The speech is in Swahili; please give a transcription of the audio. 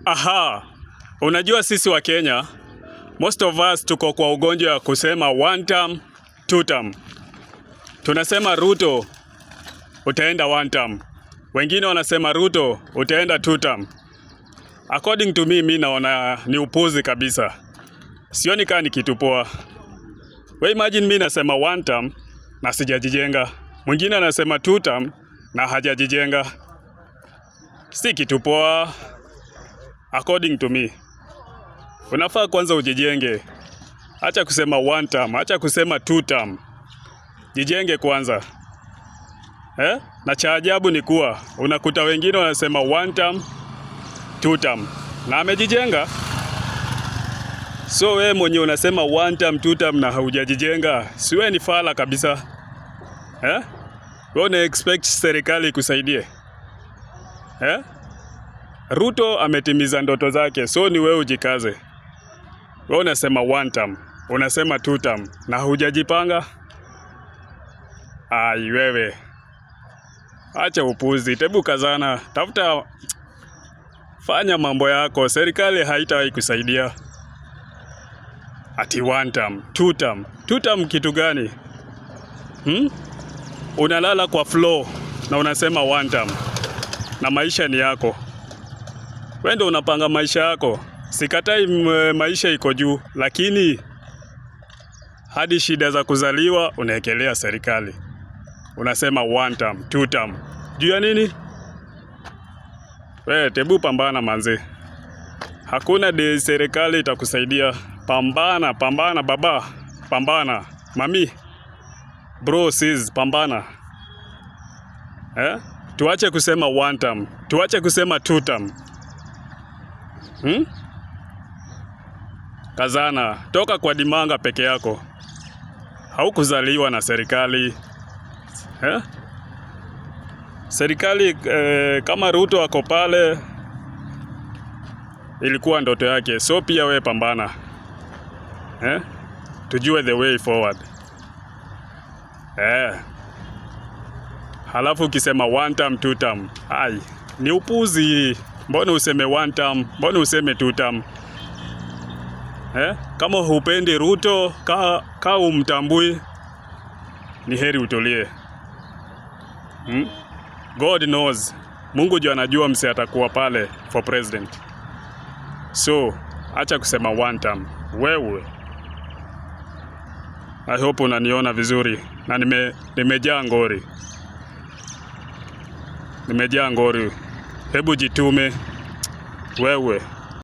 Aha, unajua sisi Wakenya, most of us tuko kwa ugonjwa wa kusema one term, two term. Tunasema Ruto utaenda one term, wengine wanasema Ruto utaenda two term. According to me, mi naona ni upuzi kabisa, sioni kaa ni kitu poa. We imagine mi nasema one term na sijajijenga, mwingine anasema two term na hajajijenga, si kitu poa according to me. Unafaa kwanza ujijenge, acha kusema one term, acha kusema two term, jijenge kwanza eh? Na cha ajabu ni kuwa unakuta wengine wanasema one term, two term na amejijenga. So we mwenye unasema one term, two term na haujajijenga, si we ni fala kabisa eh? Wewe una expect serikali ikusaidie eh? Ruto ametimiza ndoto zake, so ni wewe ujikaze. Wewe unasema one term, unasema two term na hujajipanga. Ai wewe, acha upuzi, tebu kazana, tafuta, fanya mambo yako, serikali haitawahi kusaidia. Ati one term, two term, two term kitu gani? Hmm? Unalala kwa floor na unasema one term na maisha ni yako. Wewe ndio unapanga maisha yako. Sikatai maisha iko juu, lakini hadi shida za kuzaliwa unaekelea serikali. Unasema one term, two term. Juu ya nini? We, tebu pambana manze. Hakuna day serikali itakusaidia. Pambana, pambana baba, pambana. Mami, bro, sis, pambana. Eh? Tuache kusema one term, tuache kusema two term. Hmm? Kazana, toka kwa dimanga peke yako. Haukuzaliwa na serikali. Eh? Serikali kama Ruto ako pale ilikuwa ndoto yake, so pia we pambana eh? Tujue the way forward eh. Halafu ukisema one term, two term, ai, ni upuzi. Mbona useme one term? Mbona useme two term? Eh? Kama hupendi Ruto, ka umtambui, ni heri utulie. Hmm? God knows. Mungu juu anajua mse atakuwa pale for president. So, acha kusema one term. Wewe. I hope unaniona vizuri na nimejaa ngori. Nimejaa ngori. Hebu jitume wewe.